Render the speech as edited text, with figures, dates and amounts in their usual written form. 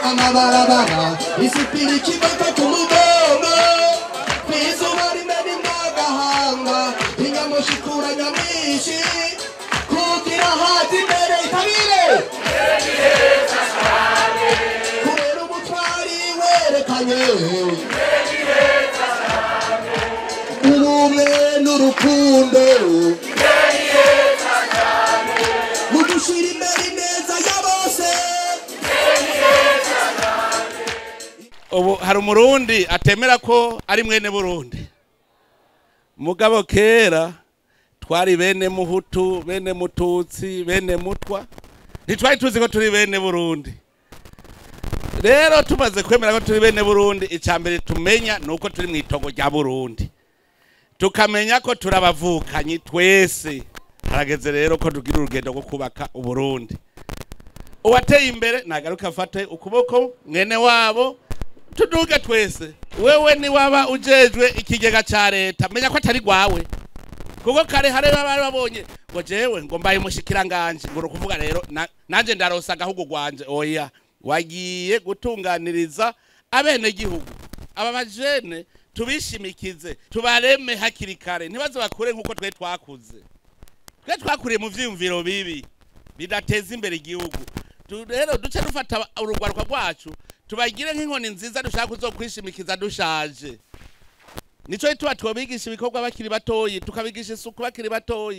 Amabarabara isipiri kiboko ku mugongo kwizuba rimena imwagahanga inyamushikura nyamwinshi kugira haza imbere itabire kubera ubutwari werekanye ubumwe n'urukundo mu gushira imbere ineza ya bose. Ubu hari umurundi atemera ko ari mwene Burundi. Mugabo kera twari bene Muhutu, bene Mututsi, bene Mutwa, ntitwari tuzi ko turi bene Burundi. Rero tumaze kwemera ko turi bene Burundi, icambere tumenya nuko turi mw'itongo rya Burundi, tukamenya ko turabavukanyi twese. Harageze rero ko tugira urugendo rwo kubaka Uburundi. Uwateye imbere nagaruka afate ukuboko mwene wabo tuduge twese. Wewe ni waba ujejwe ikigega ca leta, menya ko atari gwawe, kuko kare hare bari babonye ngo jewe ngo mbaye umushikiranganje, ngo rukuvuga rero nanje ndarosa agahugu gwanje. Oya, wagiye gutunganiriza abene gihugu. Aba bajene tubishimikize, tubareme hakiri kare, ntibaze bakure nkuko twe twakuze. Twe twakuriye mu vyiyumviro bibi bidateza imbere igihugu. Rero duce dufata urugwaruka rwacu tubagire nk'inkoni nziza dushaka kuzokwishimikiza dushaje. Nico gituma twobigisha ibikorwa bakiri batoyi, tukabigisha isuku bakiri batoyi.